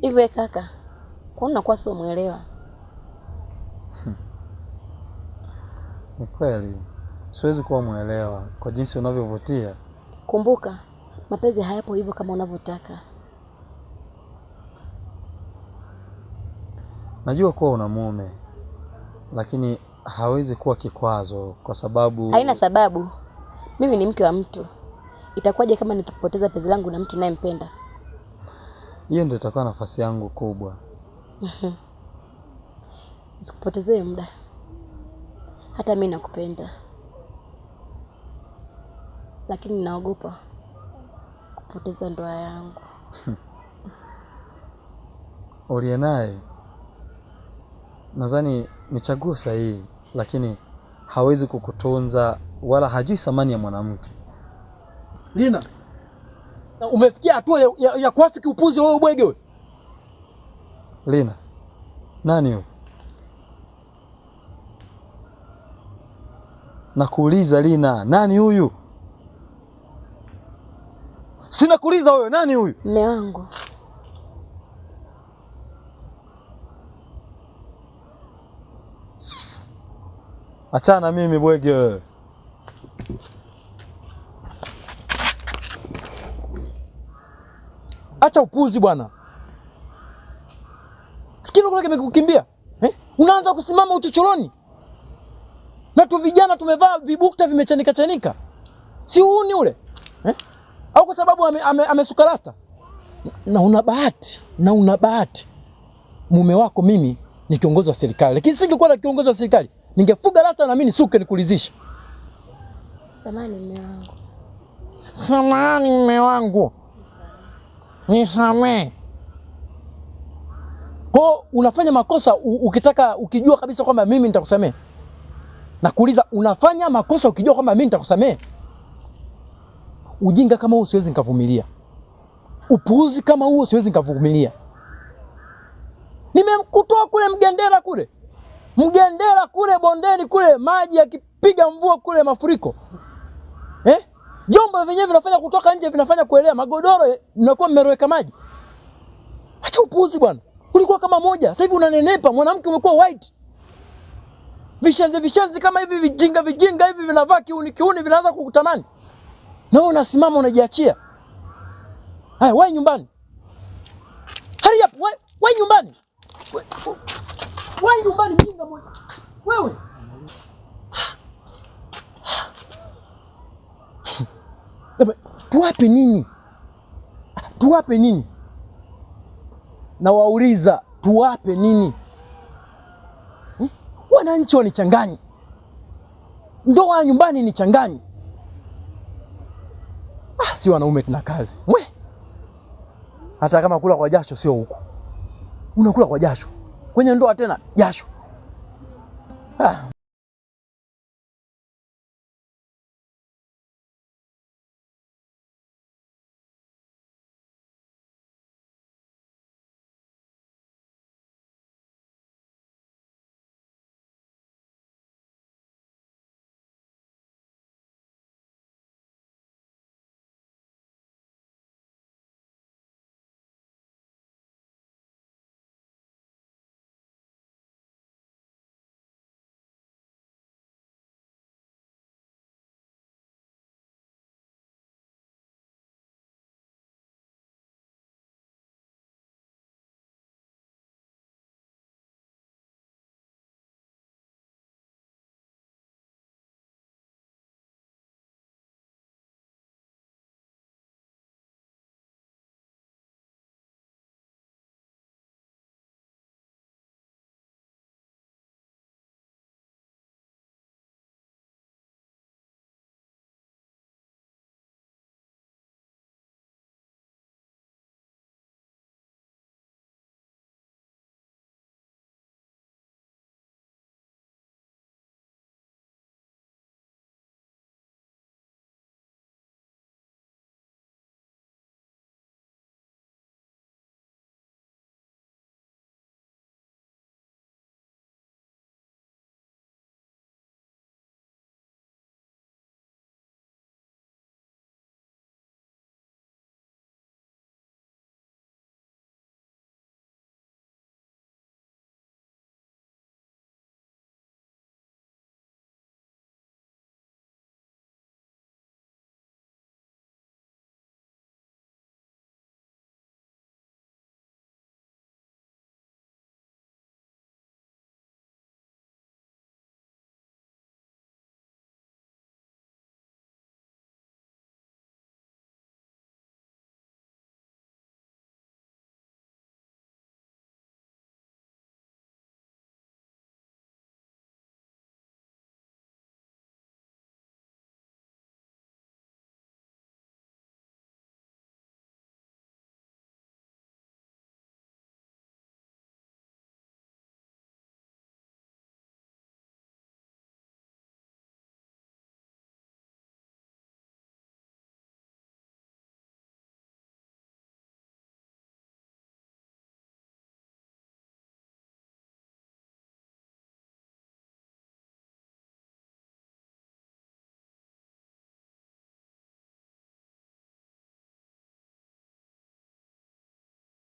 Hivi kaka, kwa nini unakuwa sio mwelewa? Ni kweli siwezi kuwa mwelewa kwa jinsi unavyovutia. Kumbuka, mapenzi hayapo hivyo kama unavyotaka. Najua kuwa una mume, lakini hawezi kuwa kikwazo kwa sababu Haina sababu. Mimi ni mke wa mtu. Itakuwaje kama nikipoteza penzi langu na mtu nayempenda? Hiyo ndio itakuwa nafasi yangu kubwa. Sikupotezee muda. Hata mimi nakupenda, lakini naogopa kupoteza ndoa yangu. Uliye naye nadhani ni chaguo sahihi, lakini hawezi kukutunza wala hajui thamani ya mwanamke. Lina, umefikia hatua ya kuafiki upuzi wewe ubwege wewe? Lina, nani huyu? Nakuuliza Lina, nani huyu? Sina kuuliza wewe, nani huyu? Mme wangu, Achana mimi bwege wewe. Acha upuzi bwana. Sikino kule kimekukimbia. Eh? Unaanza kusimama uchochoroni. Na tu vijana tumevaa vibukta vimechanika chanika. Si uuni ule? Eh? Au kwa sababu amesuka rasta? Na una bahati, na una bahati. Mume wako mimi ni kiongozi wa serikali. Lakini singekuwa na kiongozi wa serikali, ningefuga rasta na mimi nisuke nikulizishe. Samahani mme wangu. Samahani mume wangu. Nisamee. Kwa unafanya makosa ukitaka ukijua kabisa kwamba mimi nitakusamea. Nakuuliza, unafanya makosa ukijua kwamba mimi nitakusamea? Ujinga kama huo siwezi nikavumilia. Upuuzi kama huo siwezi nikavumilia. Nimemkutoa kule Mgendera kule. Mgendera kule bondeni kule, maji yakipiga mvua kule mafuriko. Eh? Vyombo vyenyewe vinafanya kutoka nje vinafanya kuelea, magodoro mnakuwa mmeroweka maji. Acha upuuzi bwana. Ulikuwa kama moja, sasa hivi unanenepa, mwanamke umekuwa white. Vishenzi vishenzi kama hivi vijinga vijinga hivi vinavaa kiuni kiuni vinaanza kukutamani. Na wewe unasimama unajiachia. Haya, wewe nyumbani. Hurry up, wewe nyumbani. Wewe nyumbani mjinga mmoja. Wewe. Tuwape nini? Tuwape nini? Na wauliza tuwape nini? Wananchi wanichanganye. Ndoa nyumbani nichanganye. Ah, si wanaume tuna kazi. Mwe. Hata kama kula kwa jasho sio huko. Unakula kwa jasho. Kwenye ndoa tena jasho. Ah.